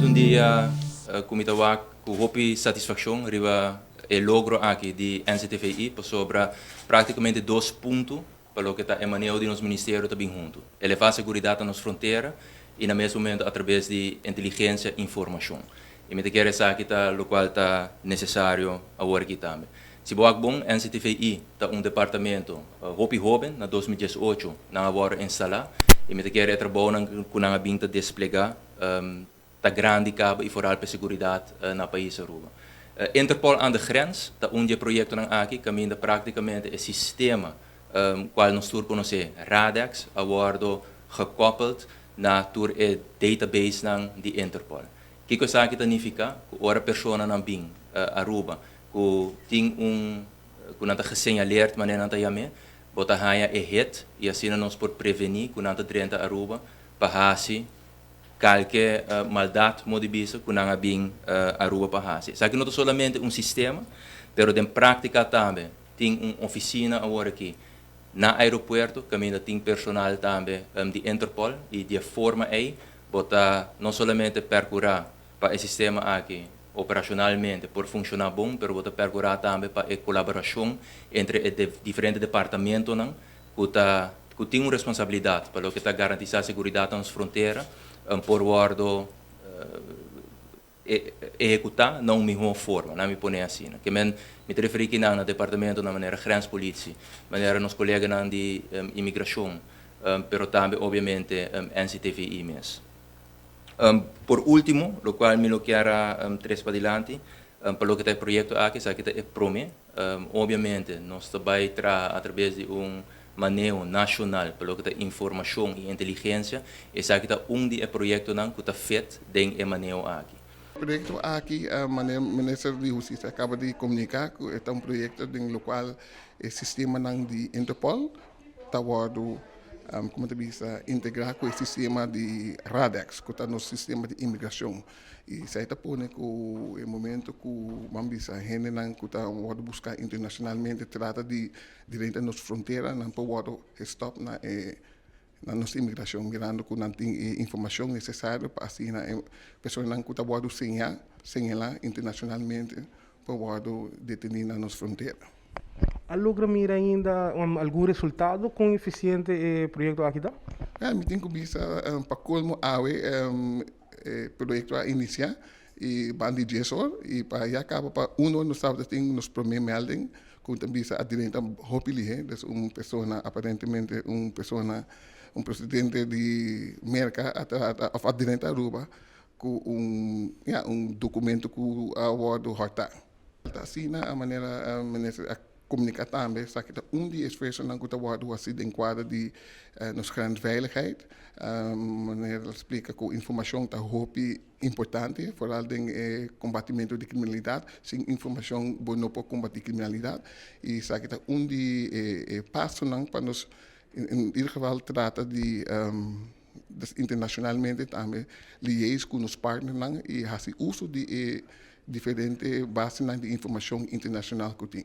Ta un dia ku mi ta wak ku hopi satisfakshon riba e logro aki di NCTVI pasobra práktikamente dos punto pa loke ta e maneho di nos ministerio ta bin huntu, elevá seguridat na nos frontera i na mes momento atrabes di inteligensia informashon. I mi ta kere esaki ta lokual ta nesesario awor aki tambe. Si bo wak bon, NCTVI ta un departamento hopi hoben, na 2018 nan a wòrdu instalá i mi ta kere e trabounan ku nan a bin ta desplegá ta grandi kaba i foral pa e seguridat na pais Aruba. Interpol aan de grens ta un di e proyektonan aki kaminda praktikamente e sistema kual nos tur konosé, Radex, a wòrdu gekoppeld na tur e databasenan di Interpol. Kiko esaki ta nifiká? Ku ora personanan bin Aruba ku tin un ku nan ta geseñaleerd manera nan ta yam'é, bo ta haña e hit i asina nos por prevení ku nan ta drenta Aruba pa hasi kalke maldat mo di bisa ku nan a bin Aruba pa hasi. Esaki no ta solamente un sistema, pero den práktika tambe tin un ofisina awor aki na aeropuerto kaminda tin personal tambe di Interpol i di e forma ei bo ta no solamente perkurá pa e sistema aki operashonalmente por funshoná bon, pero bo ta perkurá tambe pa e kolaborashon entre e diferente departamentonan ku ta ku tin un responsabilidat pa loke ta garantisá seguridat na nos frontera por wòrdu ehekutá na un mihó forma, nan mi pone asina. Ke men mi ta referí kinan na departamentonan manera Grenspolitie, manera nos koleganan di imigrashon, pero tambe obviamente NCTVI mes. Por último, lokual mi lo kier a trese padilanti, pa loke ta e proyekto aki, esaki ta e promé. Obviamente nos ta bai traha atrabes di un maneho nashonal pa loke ta informashon i inteligensia. Esaki ta un di e proyektonan ku ta fit den e maneho aki. Proyekto aki, manera Minister di Hustisia a kaba di komuniká, ku e ta un proyekto den lokual e sistemanan di Interpol ta wòrdu, komo ta bisa, integrá ku e sistema di Radex, ku ta nos sistema di imigrashon. I esei ta pone ku e momento ku ban bisa hendenan ku ta wòrdu buská internashonalmente trata di drenta nos frontera, nan por wòrdu gestòp na e na nos imigrashon mirando ku nan tin e informashon nesesario pa asina e personanan ku ta wòrdu señá, señalá internashonalmente por wòrdu detení na nos frontera. A logra mira ainda algun resultado kon efisiente e proyekto aki ta? Ya, mi tin ku bisa pa kolmo awe E proyecto a inicia y ban di dies or y pa ya caba pa un or nos tabata tin nos prome melding cu ta bisa a drenta hopi lihe. Dus un persona aparentemente un persona un presidente di Merca a trata of a drenta Aruba cu un ya un documento cu a wordo horta. Ta asina a manera minister a Komuniká tambe esaki ta un di e esfuersonan ku ta wòrdu hasi den kuadro di nos grensveiligheid. Manera el splika ku informashon ta hopi importante, foral den e kombatimentu di kriminalidat. Sin informashon bo no por kombatí kriminalidat i esaki ta un di e pasonan pa nos in ieder geval trata di internashonalmente tambe liaise ku nos partnernan i hasi uso di e diferente basenan di informashon internashonal ku tin.